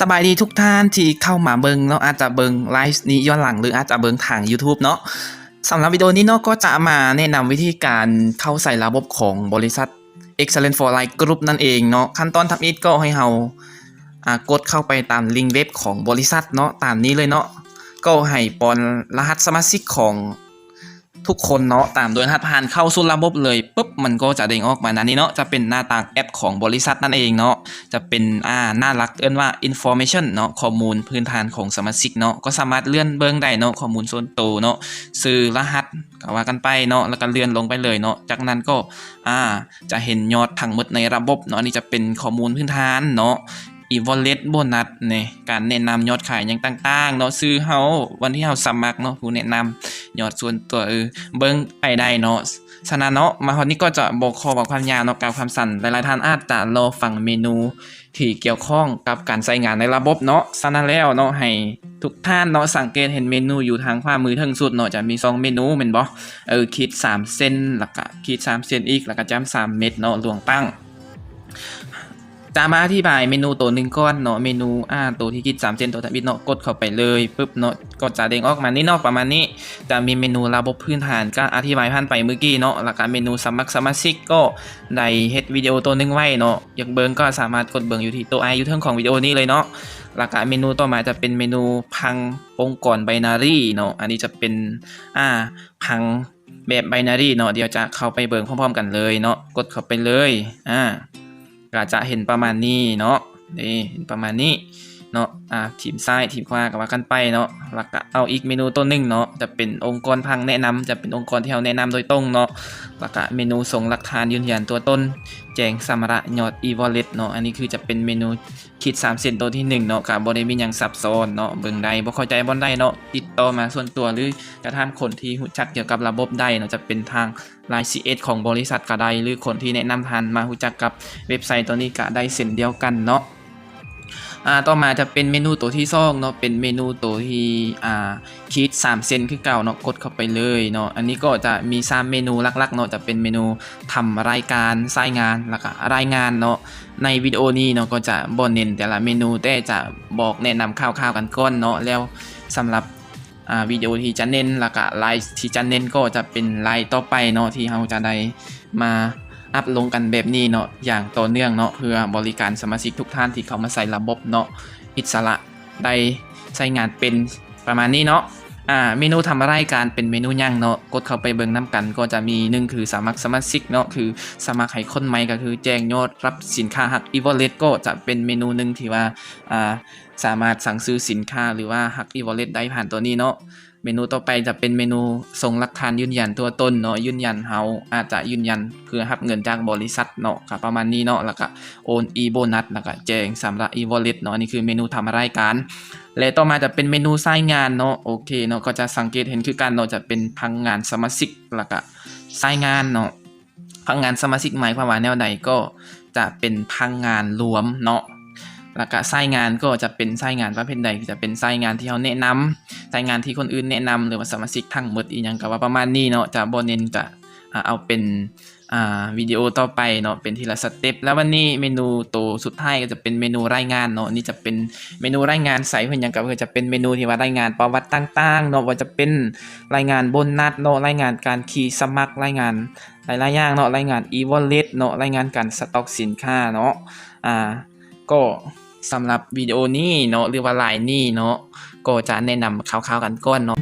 ສະບາຍດີທຸກທ່ານທີ່ເຂົ້າມາເບິ່ງເນາະ, ອາດຈະເບິ່ງໄລຟ໌ນີ້ຍ້ອນຫຼັງ ຫຼື ອາດຈະເບິ່ງທາງ YouTube ເນາະ. ສຳລັບວິດີໂອນີ້ເນາະ ກໍຈະມາແນະນຳວິທີການເຂົ້າໃຊ້ລະບົບຂອງບໍລິສັດ Excellent for Life Group ນັ້ນເອງເນາະ. ຂັ້ນຕອນທຳອິດກໍໃຫ້ເຮົາ ອາ ກົດເຂົ້າໄປຕາມລິງເວັບຂອງບໍລິສັດເນາະ, ຕາມນີ້ເລີຍເນາະ. ກໍໃຫ້ປ້ອນລະຫັດສະມາຊິກຂອງ ທຸກຄົນເນາະ, ຕາມດ້ວຍລະຫັດຜ່ານເຂົ້າສູ່ລະບົບເລີຍ. ປຶບ ມັນກໍຈະເດ້ງອອກມາໜ້ານີ້ເນາະ, ຈະເປັນໜ້າຕ່າງແອັບຂອງບໍລິສັດນັ້ນເອງເນາະ. ຈະເປັນ ອາ ໜ້າຫຼັກເອີ້ນວ່າ Information ເນາະ, ຂໍ້ມູນພື້ນຖານຂອງສະມາຊິກເນາະ. ກໍສາມາດເລື່ອນເບິ່ງໄດ້ເນາະ, ຂໍ້ມູນສ່ວນໂຕເນາະ, ຊື່, ລະຫັດ ກໍວ່າກັນໄປເນາະ, ແລ້ວກໍເລື່ອນລົງໄປເລີຍເນາະ. ຈາກນັ້ນກໍ ອາ ຈະເຫັນຍອດທັງໝົດໃນລະບົບເນາະ. ອັນນີ້ຈະເປັນຂໍ້ມູນພື້ນຖານເນາະ, e-wallet, bonus ນີ້ ການແນະນຳຍອດຂາຍຫຍັງຕ່າງໆເນາະ, ຊື່ເຮົາ, ວັນທີ່ເຮົາສະໝັກເນາະ, ຜູ້ແນະນຳ, ຍອດສ່ວນຕົວ, ເອີ, ເບິ່ງໄປໄດ້ເນາະ. ສະນັ້ນເນາະ, ມາຮອດນີ້ກໍຈະບໍ່ຂໍເວົ້າຄວາມຍາວເນາະ, ກ່າວຄວາມສັ້ນ, ຫຼາຍໆທ່ານອາດຈະລໍຟັງເມນູທີ່ກ່ຽວຂ້ອງກັບການໃຊ້ງານໃນລະບົບເນາະ. ສະນັ້ນແລ້ວເນາະ, ໃຫ້ທຸກທ່ານເນາະ ສັງເກດເຫັນເມນູຢູ່ທາງຂວາມືເທິງສຸດເນາະ, ຈະມີສອງເມນູແມ່ນບໍ່? ເອີ, ຂີດສາມເສັ້ນ, ແລ້ວກະຂີດສາມເສັ້ນອີກ, ແລ້ວກະຈ້ຳສາມເມັດເນາະ, ລວງຕັ້ງ. ຈະມາອະທິບາຍເມນູໂຕໜຶ່ງກ່ອນເນາະ, ເມນູ ອາ ໂຕທີ່ຂີດສາມເສັ້ນ ໂຕທຳອິດເນາະ, ກົດເຂົ້າໄປເລີຍ ປຶບເນາະ, ກໍຈະເດ້ງອອກມານີ້ເນາະ, ປະມານນີ້. ຈະມີເມນູລະບົບພື້ນຖານ ກໍອະທິບາຍຜ່ານໄປມື້ກີ້ເນາະ, ແລ້ວກະເມນູສະໝັກສະມາຊິກ ກໍໄດ້ເຮັດວິດີໂອໂຕໜຶ່ງໄວ້ເນາະ, ຢາກເບິ່ງກໍສາມາດກົດເບິ່ງຢູ່ທີ່ໂຕ I ຢູ່ເທິງຂອງວິດີໂອນີ້ເລີຍເນາະ. ແລ້ວກະເມນູຕໍ່ມາຈະເປັນເມນູຜັງອົງກອນ binary ເນາະ, ອັນນີ້ຈະເປັນ ອາ ຜັງ ແບບ binary ເນາະ, ດຽວຈະເຂົ້າໄປເບິ່ງພ້ອມໆກັນເລີຍເນາະ. ກົດເຂົ້າໄປເລີຍ, ອາ ກໍຈະເຫັນປະມານນີ້ເນາະ, ນີ້ ເຫັນປະມານນີ້ເນາະ, ອາ ທີມຊ້າຍ ທີມຂວາ ກໍວ່າກັນໄປເນາະ. ແລ້ວກໍເອົາອີກເມນູໂຕໜຶ່ງເນາະ, ຈະເປັນອົງກອນຜັງແນະນຳ, ຈະເປັນອົງກອນທີ່ເຮົາແນະນຳໂດຍຕົງເນາະ. ແລ້ວກໍເມນູສົ່ງຫຼັກຖານຢືນຢັນຕົວຕົນ, ແຈ້ງຊຳລະຍອດ e-wallet ເນາະ, ອັນນີ້ຄືຈະເປັນເມນູ ຂີດສາມເສັ້ນໂຕທີໜຶ່ງເນາະ, ກໍບໍ່ໄດ້ມີຫຍັງຊັບຊ້ອນເນາະ, ເບິ່ງໄດ້, ບໍ່ເຂົ້າໃຈບ່ອນໃດເນາະ, ຕິດຕໍ່ມາສ່ວນຕົວ ຫຼື ຈະຖາມຄົນທີ່ຮູ້ຈັກກ່ຽວກັບລະບົບໄດ້ເນາະ, ຈະເປັນທາງ Line ຊີເອັດ ຂອງບໍລິສັດກໍໄດ້ ຫຼື ຄົນທີ່ແນະນຳທ່ານມາຮູ້ຈັກກັບເວັບໄຊໂຕນີ້ກໍໄດ້ເຊັ່ນດຽວກັນເນາະ. ອາ ຕໍ່ມາຈະເປັນເມນູໂຕທີສອງເນາະ, ເປັນເມນູໂຕທີ່ ອາ ຂີດສາມເສັ້ນຄືເກົ່າເນາະ, ກົດເຂົ້າໄປເລີຍເນາະ. ອັນນີ້ກໍຈະມີສາມເມນູຫຼັກໆເນາະ, ຈະເປັນເມນູທຳລາຍການ, ໃຊ້ງານ ແລ້ວກໍລາຍງານເນາະ. ໃນວິດີໂອນີ້ເນາະ ກໍຈະບໍ່ເນັ້ນແຕ່ລະເມນູ, ແຕ່ຈະບອກແນະນຳຂ່າວໆກັນກ່ອນເນາະ. ແລ້ວສຳລັບ ອາ ວິດີໂອທີ່ຈະເນັ້ນ ແລ້ວກະລາຍທີ່ຈະເນັ້ນກໍຈະເປັນລາຍຕໍ່ໄປເນາະ ທີ່ເຮົາຈະໄດ້ມາອັບລົງກັນແບບນີ້ເນາະ ຢ່າງຕໍ່ເນື່ອງເນາະ ເພື່ອບໍລິການສະມາຊິກທຸກທ່ານທີ່ເຂົ້າມາໃຊ້ລະບົບເນາະ ອິດສະຫຼະ ໄດ້ໃຊ້ງານເປັນ ປະມານນີ້ເນາະ. ອາ ເມນູທຳລາຍການເປັນເມນູຫຍັງເນາະ ກົດເຂົ້າໄປເບິ່ງນຳກັນ ກໍຈະມີ ໜຶ່ງ ຄືສະໝັກສະມາຊິກເນາະ ຄືສະໝັກໃຫ້ຄົນໃໝ່ ກໍຄືແຈ້ງຍອດຮັບສິນຄ້າ ຮັກ e-wallet ກໍຈະເປັນເມນູໜຶ່ງທີ່ວ່າ ອາ ສາມາດສັ່ງຊື້ສິນຄ້າ ຫຼືວ່າຮັກ e-wallet ໄດ້ຜ່ານຕົວນີ້ເນາະ. ເມນູຕໍ່ໄປຈະເປັນເມນູສົ່ງຫຼັກຖານຢືນຢັນຕົວຕົນເນາະ ຢືນຢັນ ເຮົາອາດຈະຢືນຢັນເພື່ອຮັບເງິນຈາກບໍລິສັດເນາະ ກໍປະມານນີ້ເນາະ ແລ້ວກໍໂອນ e-bonus ແລ້ວກໍແຈ້ງຊຳລະ e-wallet ເນາະ. ອັນນີ້ຄືເມນູທຳລາຍການ ແລະ ຕໍ່ມາຈະເປັນເມນູໃຊ້ງານເນາະ. ໂອເຄເນາະ ກໍຈະສັງເກດເຫັນຄືກັນເນາະ ຈະເປັນພະນັກງານສະມາຊິກ ແລ້ວກໍໃຊ້ງານເນາະ. ພະນັກງານສະມາຊິກໝາຍຄວາມວ່າແນວໃດ? ກໍຈະເປັນພະນັກງານລວມເນາະ ແລ້ວກະໃຊ້ງານກໍຈະເປັນໃຊ້ງານປະເພດໃດ? ຈະເປັນໃຊ້ງານທີ່ເຮົາແນະນຳ ໃຊ້ງານທີ່ຄົນອື່ນແນະນຳ ຫຼືວ່າສະມາຊິກທັງໝົດ ອີ່ຫຍັງກໍວ່າປະມານນີ້ເນາະ. ຈະບໍ່ເນັ້ນ ຈະ ອາ ເອົາເປັນ ອາ ວິດີໂອຕໍ່ໄປເນາະ ເປັນທີລະສະເຕັບ. ແລ້ວບັດນີ້ເມນູໂຕສຸດທ້າຍກໍຈະເປັນເມນູລາຍງານເນາະ. ນີ້ຈະເປັນເມນູລາຍງານ ໃຊ້ເພື່ອຫຍັງ? ກໍເພື່ອຈະເປັນເມນູທີ່ວ່າລາຍງານປະຫວັດຕ່າງໆເນາະ ວ່າຈະເປັນລາຍງານໂບນັດເນາະ ລາຍງານການຂີ່ສະໝັກ ລາຍງານ ຫຼາຍໆຢ່າງເນາະ ລາຍງານ e-wallet ເນາະ ລາຍງານການສະຕັອກສິນຄ້າເນາະ. ອາ ກໍສຳລັບວິດີໂອນີ້ເນາະ ຫຼືວ່າລາຍນີ້ເນາະ ກໍຈະແນະນຳຄ່າວໆກັນກ່ອນເນາະ.